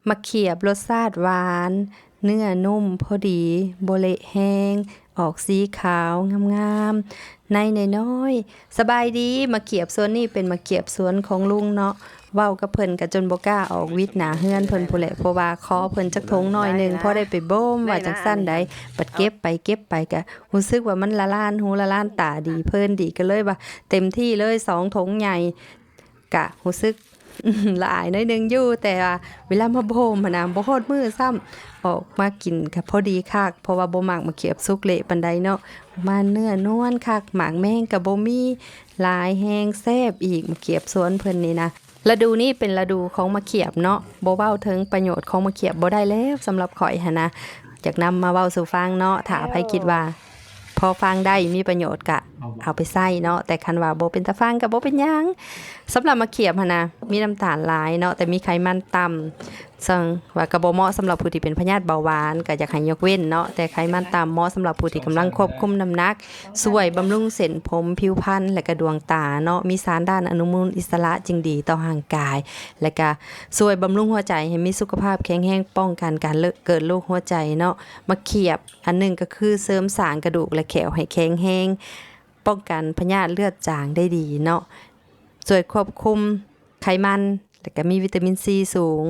ໝາກຂຽບລົດຊາດຫວານ ເນື້ອນຸ້ມພໍດີ ບໍ່ເລະແຮງ ອອກສີຂາວງາມໆ ໃນນ້ອຍໆ. ສະບາຍດີ, ໝາກຂຽບສວນນີ້ເປັນໝາກຂຽບສວນຂອງລຸງເນາະ. ເວົ້າກັບເພິ່ນກະຈົນບໍ່ກ້າອອກວິດໜ້າເຮືອນເພິ່ນພຸ້ນແຫຼະ ເພາະວ່າຂໍເພິ່ນຈັກຖົງໜ້ອຍໜຶ່ງ ພໍໄດ້ໄປບົ່ມວ່າຈັ່ງຊັ້ນໃດ. ບັດເກັບໄປເກັບໄປກະຮູ້ສຶກວ່າມັນລະລານຫູລະລານຕາດີ ເພີນດີ ກະເລີຍວ່າເຕັມທີ່ເລີຍສອງຖົງໃຫຍ່. ກະຮູ້ສຶກ ລະອາຍໜ້ອຍໜຶ່ງຢູ່ ແຕ່ວ່າເວລາມາບົ່ມຫັ້ນນະ ບໍ່ຮອດມື້ຊ້ຳ ອອກມາກິນກະພໍດີຄັກ ເພາະວ່າບໍ່ມັກໝາກຂຽບສຸກເລະປານໃດເນາະ. ມາເນື້ອນວນຄັກ ໝາກແມງກະບໍ່ມີຫຼາຍ ແຮງແຊບອີກ ໝາກຂຽບສວນເພິ່ນນີ້ນະ. ລະດູນີ້ເປັນລະດູຂອງໝາກຂຽບເນາະ ບໍ່ເວົ້າເຖິງປະໂຫຍດຂອງໝາກຂຽບບໍ່ໄດ້ແລ້ວ ສຳລັບຂ້ອຍຫັ້ນນະ. ຢາກນຳມາເວົ້າສູ່ຟັງເນາະ ຖ້າໃຜຄິດວ່າພໍຟັງໄດ້ ມີປະໂຫຍດກະເອົາໄປໃຊ້ເນາະ ແຕ່ຄັນວ່າບໍ່ເປັນຕາຟັງກະບໍ່ເປັນຫຍັງ. ສຳລັບໝາກຂຽບຫັ້ນນະ ມີນ້ຳຕານຫຼາຍເນາະ ແຕ່ມີໄຂມັນຕ່ຳ ເຊິ່ງວ່າກະບໍ່ເໝາະສຳລັບຜູ້ທີ່ເປັນພະຍາດເບົາຫວານ ກະຢາກໃຫ້ຍົກເວັ້ນເນາະ. ແຕ່ໄຂມັນຕ່ຳເໝາະສຳລັບຜູ້ທີ່ກຳລັງຄວບຄຸມນ້ຳໜັກ ຊ່ວຍບຳລຸງເສັ້ນຜົມ ຜິວພັນ ແລະກະດວງຕາເນາະ. ມີສານດ້ານອະນຸມູນອິດສະຫຼະຈຶ່ງດີຕໍ່ຮ່າງກາຍ ແລະກະຊ່ວຍບຳລຸງຫົວໃຈໃຫ້ມີສຸຂະພາບແຂງແຮງ ປ້ອງກັນການເລີກ ເກີດໂລກຫົວໃຈເນາະ. ໝາກຂຽບອັນໜຶ່ງກະຄືເສີມສ້າງກະດູກ ແລະແຂ້ວໃຫ້ແຂງແຮງ ປ້ອງກັນພະຍາດເລືອດຈາງໄດ້ດີເນາະ ຊ່ວຍຄວບຄຸມໄຂມັນ ແລະກະມີວິຕາມິນຊີສູງ.